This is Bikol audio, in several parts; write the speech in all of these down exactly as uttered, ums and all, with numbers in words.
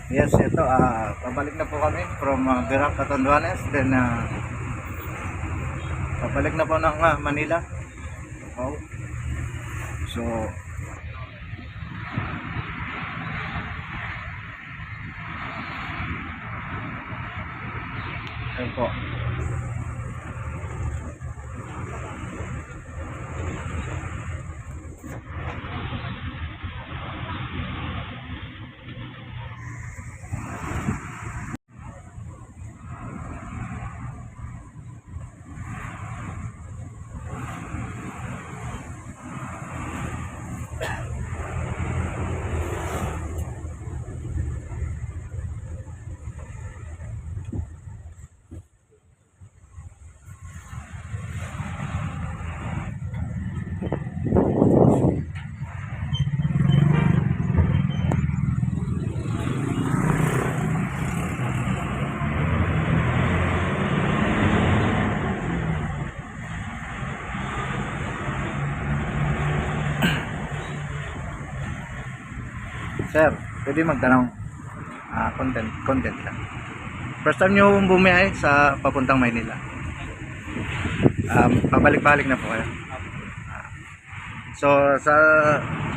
Yes, ito, ah, pabalik na po kami from, ah, Virac, Catanduanes. Then, ah, pabalik na po ng, ah, Manila. Wow. So, ayun po. Sir, pwede magtanong? Ah, content, content lang. First time nyo bumiyahe sa papuntang Maynila? Um, pabalik-balik na po kayo. So, sa,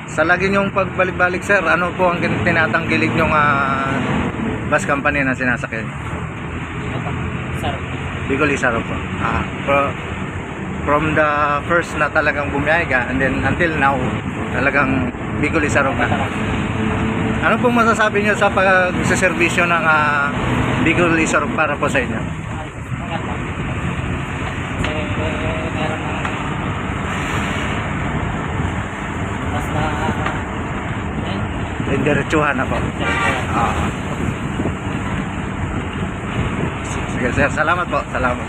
sa lagi niyong pagbalik-balik, sir, ano po ang tin-, tinatanggilig niyong, ah, bus company na sinasakyan? Ito, sir. Bicol Isarog po. Ah, pro-, from the first na talagang bumiyahe ka, and then until now, talagang Bicol Isarog na. Ano pong masasabi niyo sa pagseserbisyo ng, ah, Bicol Isarog para po sa inyo? Maganda. Kasi meron na mas na, eh, Diretsuhan na po. Diretsuhan. Ah. Sige, sir. Salamat po. Salamat.